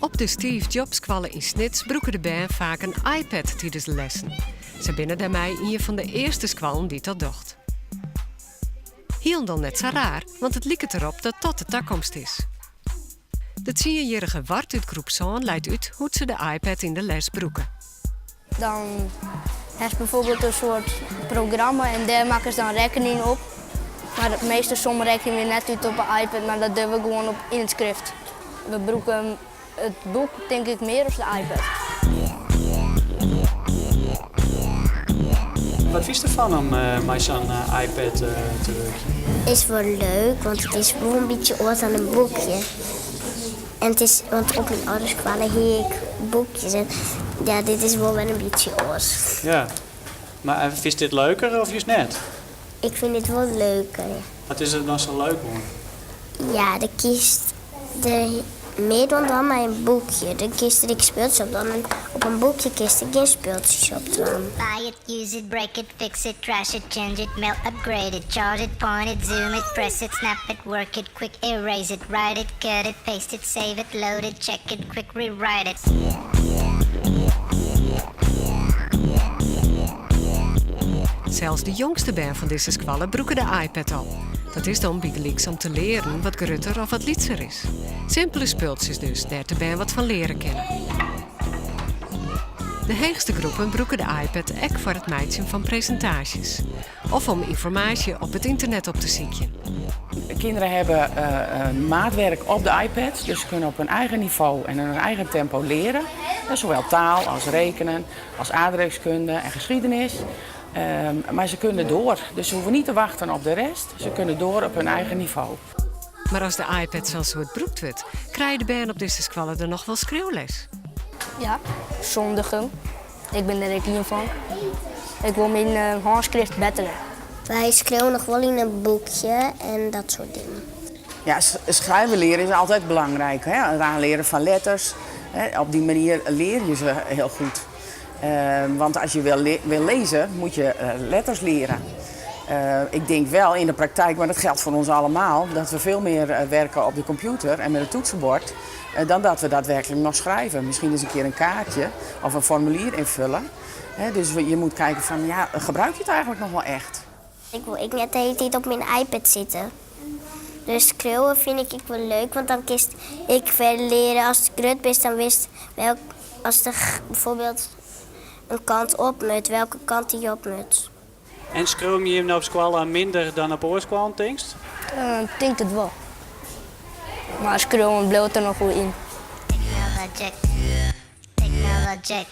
Op de Steve Jobs skoalle yn Snits brûke de bern faak in iPad tidens de lessen. Se binne dêrmei ien fan de earste skoallen dy't dat docht. Hielendal net sa raar, want it liket derop dat dat de takomst is. De tsienjierrige Wart út groep sân leit út hoe't se de iPad yn de les brûke. Dan hast bijvoorbeeld in soart programma en dêr makkest dan rekkening op. Mar de measte sommen rekkenje we net út op de iPad, mar dat dogge we gewoan op yn it skrift. We brûke it boek tink ik mear as de iPad. Wat fynst derfan om mei sa'n iPad te wurkjen? Is wol leuk, want it is wol in bytsje oars dan in boekje. En it is, want op myn âlde skoalle hie ik boekjes en ja, dit is wol wer in bytsje oars. Ja, mar fynst dit leuker of just net? Ik fyn dit wol leuker. Wat is der dan sa leuk oan? Ja, dan kinst der mear oan dwaan mei in boekje. Dan kinst der ek spultsjes op dwaan en op in boekje kinst der gjin spultsjes op dwaan. Buy it, use it, break it, fix it, trash it, change it, mail, upgrade it, charge it, point it, zoom it, press it, snap it, work it, quick erase it, write it, cut it, paste it, save it, load it, check it, quick rewrite it. Sels de jongste bern fan dizze skoalle brûke de iPad al. Dat is dan bygelyks om te learen wat grutter of wat lytser is. Simpele spultsjes dus, dêr't de bern wat fan leare kinne. De heechste groepen brûke de iPad ek foar it meitsjen fan presintaasjes of om ynformaasje op it ynternet op te sykjen. Kinderen hebben maatwerk op de iPad, dus ze kunnen op hun eigen niveau en in hun eigen tempo leren. Zowel taal als rekenen, als aardrijkskunde en geschiedenis. Maar ze kunnen door, dus ze hoeven niet te wachten op de rest. Ze kunnen door op hun eigen niveau. Mar as de iPad sa'n soad brûkt wurdt, krije de bern op dizze skoalle der noch wol skriuwles? Ja, sommigen. Ik bin der ek ien fan. Ik wol myn hânskrift betterje. Wy skriuwe noch wol yn in boekje en dat soart dingen. Ja, schrijven leren is altijd belangrijk. Hè? Het aanleren van letters. Hè? Op die manier leer je ze heel goed. Want als je wil, wil lezen, moet je letters leren. Ik denk wel in de praktijk, maar dat geldt voor ons allemaal, dat we veel meer werken op de computer en met het toetsenbord dan dat we daadwerkelijk nog schrijven. Misschien eens een keer een kaartje of een formulier invullen. Dus je moet kijken van, ja, gebruik je het eigenlijk nog wel echt? Ik wol ek net de hiele tiid op myn iPad sitte. Dus skriuwe fyn ik ek wol leuk, want dan kinst ek wer leare ast grut bist, dan witst welk, as der bijvoorbeeld in kant op moat, welke kant dy op moat. En skriuwe jim no op skoalle minder dan op oare skoallen, tinkst? Ik tink it wol. Mar skriuwen bliuwt der noch wol yn. Technologic. Technologic.